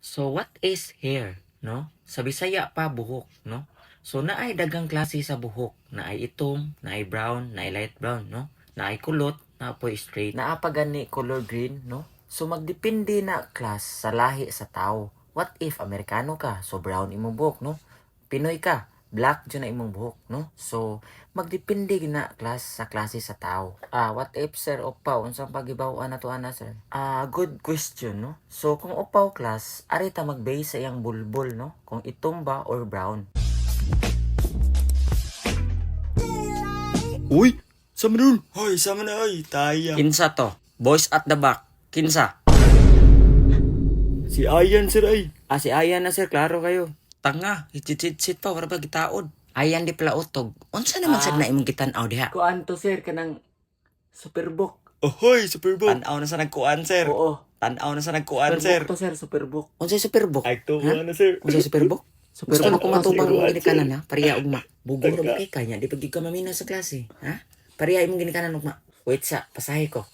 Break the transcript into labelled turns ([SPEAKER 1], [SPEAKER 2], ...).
[SPEAKER 1] So what is hair, no? Sa Bisaya pa, buhok, no? So naay daghang klase sa buhok, naay itom, naay brown, naay light brown, no? Naay kulot, naa poy straight. Naa pa gani color green, no? So magdepende na, class, sa lahi sa tao. What if Amerikano ka, so brown imong buhok, no? Pinoy ka, black jud na imong buhok, no? So magdepende na, class, sa klase sa tao. Ah, what if, sir, upaw, unsang pagibaw-an nato ana, sir? Ah, good question, no? So kung upaw, class, ari ta mag-base sa iyang bulbul, no? Kung itom ba or brown.
[SPEAKER 2] Uy, sa man. Hoy, sa man oy, taya.
[SPEAKER 1] Kinsa to? Boys at the back. Kinsa?
[SPEAKER 2] Si Ayan, sir, ay.
[SPEAKER 1] Ah, si Ayan na, sir, klaro kayo. Tanga, hitsit pa, wala ba gitaod? Ayan di pala utog. Unsa naman sad na imong gitan-aw diha?
[SPEAKER 3] Kuan to, sir, kanang Superbook.
[SPEAKER 2] Ohoy, Superbook. Tanaw na sa nagkuan, sir.
[SPEAKER 3] Oo.
[SPEAKER 2] Tanaw na sa nagkuan, sir.
[SPEAKER 3] Superbook to, sir, Superbook.
[SPEAKER 1] Unsay Superbook?
[SPEAKER 2] Ay, to
[SPEAKER 1] Ha?
[SPEAKER 2] na, sir.
[SPEAKER 1] Unsay Superbook? Gusto
[SPEAKER 3] Superbook
[SPEAKER 1] mo kung
[SPEAKER 3] to,
[SPEAKER 1] matubang
[SPEAKER 3] sir.
[SPEAKER 1] imong ginikanan, ha? Pareha ugma. Bugong ra ba kay kanya, di pag ka mamina sa klase, ha? Pareha imong ginikanan ugma. Wait sa, pasahe ko.